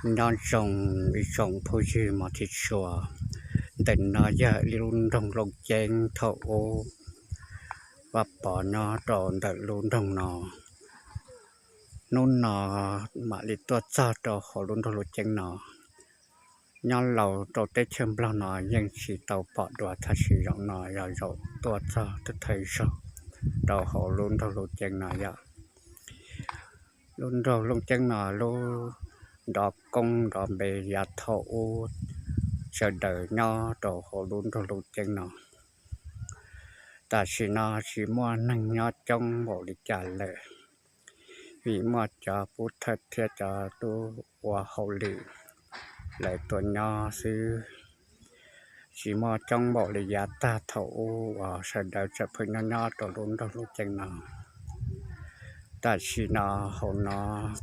Nyob zoo ib tsoom phooj ywg mos thib tshua, ntawm no yog ib lub nroog Looj Ceeb thaum ub, Vaj Pov nyob rau ntawm lub nroog no. Hnub no mam li tuaj txog rau hauv lub nroog Looj Ceeb no. Nyob laus rau teb chaws Nplog no yeej tsis tau pom dua, tab sis zaum no yog zaum tuaj txog thawj zaug rau hauv lub nroog Looj Ceeb no yom. Lub nroog Looj Ceeb no lub nrov koob nrov npe yav thaum ub sawv daws nyob rau hauv lub nroog Looj Ceeb no. Tam sim no tsis muaj neeg nyob coob npaum li cas lawm, vim muaj cov pov thawj thiab cov tub ua hauj lwm lawv tuaj nyob xwb. Tsis muaj coob npaum li yav tag thaum ub uas sawv daws tseem pheej nyob nyob rau lub nroog Looj Ceeb no. Tam sim no hauv no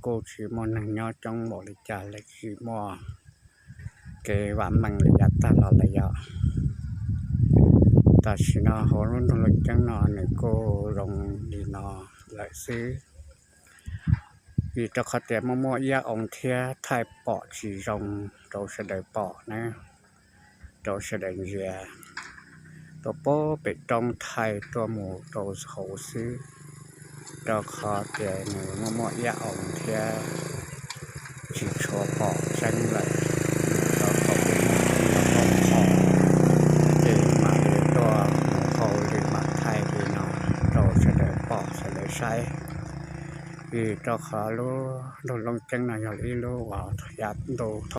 kuj tsis muaj neeg nyob coob npaum li cas lawm, tsis muaj kev vam meej li yav tag los lawm yom. Tam sim no hauv lub nroog Looj Ceeb no nws kuj zoo li no lawm xwb, vim rau qhov tias muaj muaj iab oo thiab thaij pom tsis zoo rau sawv daws pom na, rau sawv daws ntsia. Tuaj pem roob thaij tuaj mus rau hauv xwb, rau qhov tias nws muaj muaj iab oo thiab tsis tshua pom tseeb lawm. Rau qhov kuv muaj ib qho, ces mam li tuaj mus hauj lwm mam thaij li no rau sawv daws pom sawv daws saib. Vim rau qhov lub nroog Looj Ceeb no yog ib lub uas yav ntu